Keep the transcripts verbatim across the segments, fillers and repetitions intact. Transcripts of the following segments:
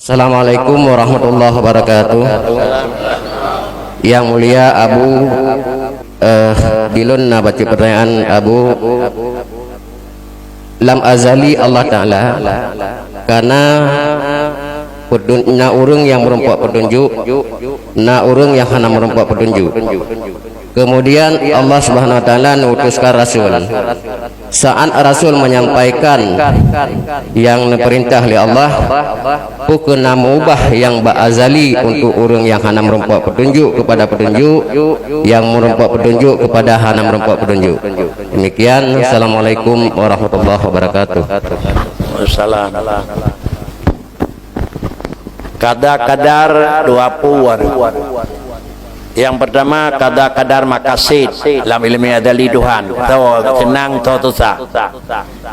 Assalamualaikum warahmatullahi wabarakatuh. Yang mulia Abu, eh, bilon na bacut pertanyaan Abu. Lam azali Allah Taala kana peutun-, na ureuëng nyang meureumpok peutunjuk, na ureuëng nyang hana meureumpok peutunjuk. Kemudian Allah Subhanahu Wa Taala neutuskan rasul. Saat rasul menyampaikan yang neupeurintah lé Allah, peu keuh na meubah yang bak azali untuk ureuëng nyang hana meureumpok peutunjuk kepada peutunjuk, yang meureumpok peutunjuk kepada hana meureumpok peutunjuk. Demikian, assalamualaikum warahmatullahi wabarakatuh. Wassalam. Kada-kadar dua puluh. Yang pertama, kada-kadar makasid lam ilmu azali Tuhan, tho senang tho susah.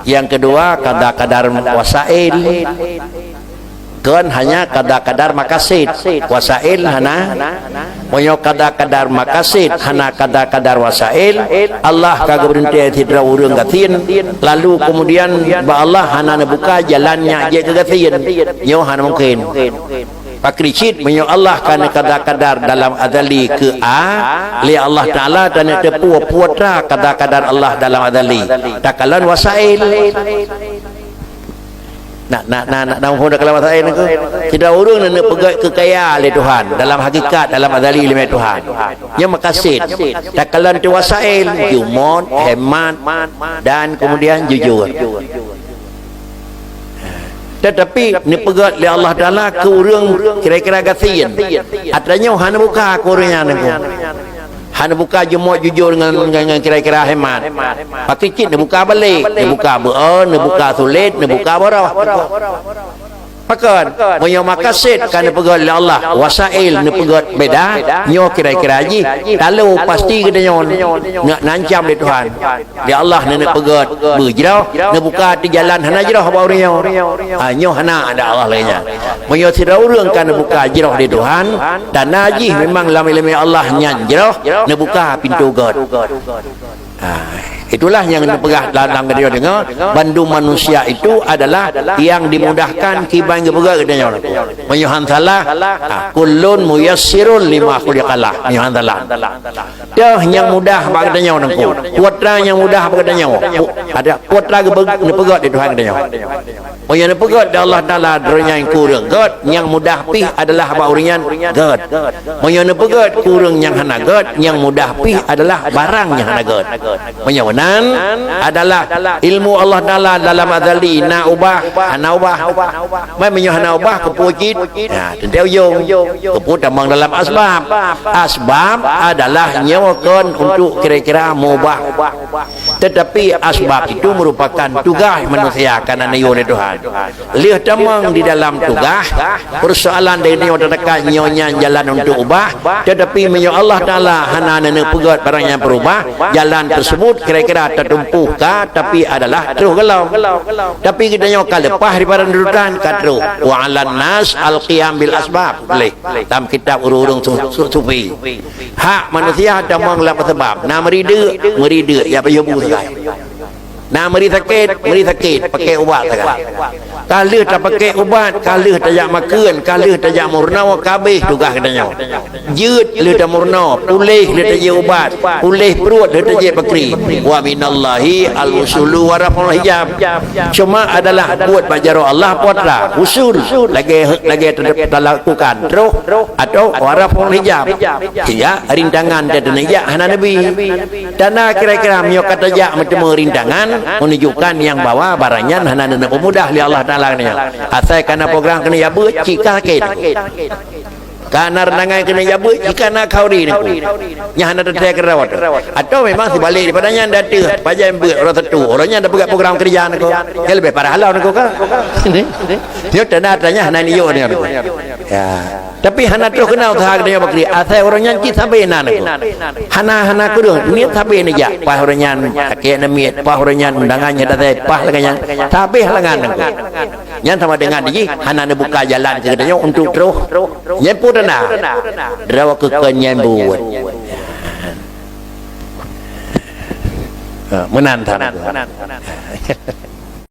Yang kedua, kada-kadar wasail. Kon hanya kada-kadar makasid, wasail hana. Meunyoe kada-kadar makasid hana kada-kadar wasail, Allah ka geubeureuntée sidroe ureuëng gasien, lalu keumudian bak Allah hana neubuka jalan nyang jeuet keu gasien. Nyoe hana mungken. Pakri cit meunyoe Allah ka neukada-kadar dalam azali keu A, lé Allah Taala dan neuteupeue putra kada-kadar Allah dalam azali. Takalon wasail. Nak nak nak nak nak muphom dalam bahasa lain ke? Sidroe ureuëng neupeugét keukaya lé Tuhan dalam hakikat, dalam azali ilmu Tuhan. Nyoe makasid. Takalon teuh wasail, jumôt, hemat dan kemudian jujur. Tetapi neupeugét lé Allah Taala keu ureuëng kira-kira gasien. Atra nyoe hana buka keu ureuëng nyan. Hana buka jumôt jujur ngon, ngon, ngon kira-kira hemat. Pakri cit neubuka balek, neubuka beuo, neubuka sulet, neubuka boroh. Pakon, meunyoe makasid ka neupeugét lé Allah, wasail neupeugét beda, nyoe kira-kira jih talo pasti geutanyoe na-, neuancam lé Tuhan. Lé Allah neuneuk peugét beujroh, neubuka teuh jalan hana jroh bak ureuëng nyoe. Ha, nyoe hana ada Allah lagée nyan. Meunyoe sidroe ureuëng ka neubuka jroh lé Tuhan, tanda jih memang lam iéleumé Allah nyan jroh, neubuka pintoe gét. Ha, itulah nyang neupeugah dalam geutanyoe deungoe, bandum manusia itu adalah yang dimudahkan kiban geupeugét geutanyoe. Meunyoe han salah, ha, kullun muyassirun lima khuliqa lah. Meunyoe han salah. Teuh nyang mudah bak geutanyoe nangku. Putra nyang mudah bak geutanyoe. Pu-, ada putra geupeugét lé Tuhan geutanyoe. Meunyoe neupeugét lé Allah Taala droe nyan keu ureuëng gét, nyang mudah pih adalah bak ureuëng nyan gét. Meunyoe neupeugét keu ureuëng nyang hana gét, nyang mudah pih adalah barang nyang hana gét. Meunyoe meunan adalah ilmu Allah Taala dalam azali na ubah, hana ubah. Meunyoe hana ubah keupeue cit, ya, teuntée ujong. Keupeue tamong dalam asbab. Asbab adalah nyoe kon untuk kira-kira mubah. Tetapi asbab itu merupakan tugaih manusia kana neuyue lé Tuhan. Lheueh tamong di dalam tugaih, persoalan dari nyoe teuka nyoe nyan jalan untuk ubah, tetapi meunyoe Allah Taala hana neuneuk peugét barang nyang peurubah, jalan tersebut kira-kira teutumpoh ka, tapi adalah troh golom. Tapi geutanyoe ka leupah daripada tuntutan ka troh. Wa 'alan nas al-qiyam bil asbab. Leh, lam kitab ureuëng-ureuëng su-, su-, sufi. Hak manusia tamong lam asbab. Na meuri deuk, meuri deuk, ya payah bu sagai. Na meuri sakét, meuri sakét, pakai ubat sagai. Ka lheueh tapakai ubat, ka lheueh tajak makheun, ka lheueh tajak meurunoe, ka habéh tugaih geutanyoe. Jeuet lheueh tameurunoe, puléh lheueh tajak ubat, puléh pruet lheueh tajak pakri. Wa minallahi al-usulu wa raf'ul hijab. Cuma adalah buet bak jaroe Allah putra, usul, lagée, lagée talakukan, troh, atau wa raf'ul hijab. Sehingga rintangan dan neujak hana neubi. Tanda kira-kira meunyoe ka tajak meuteumé rintangan, menunjukkan nyang bahwa barang nyan hana neupeumudah lé Allah Taala nyan. Asai kana program keuneuk jak beuet, cit ka sakét. Kana rintangan keuneuk jak beuet, cit kana khauri nangku. Nyan hana teuntée keu rawat. Atau memang sibalek daripada nyan dateuh, pajan beuet orang satu. Orang nyan dah peugah program kerja nangku. Nyan leubeh parah lom nangku ka. Nyoe tanda-tanda hana niyok nyan. Ya. Tapi hana troh keunoe usaha geutanyoe bakri. Asai ureuëng nyan cit sabe na nangku. Hana, hana kureueng. Niet sabe neujak. Paih ureuëng nyan, sakét neumiet. Paih ureuëng nyan, undangan nyang dasai. Paih lagée nyan. Sabe halangan nangku. Nyan sama dengan jih hana neubuka jalan keu geutanyoe untuk troh. Nyan peue tanda. Droe keu kon nyan buet. Ha, meunan tanda.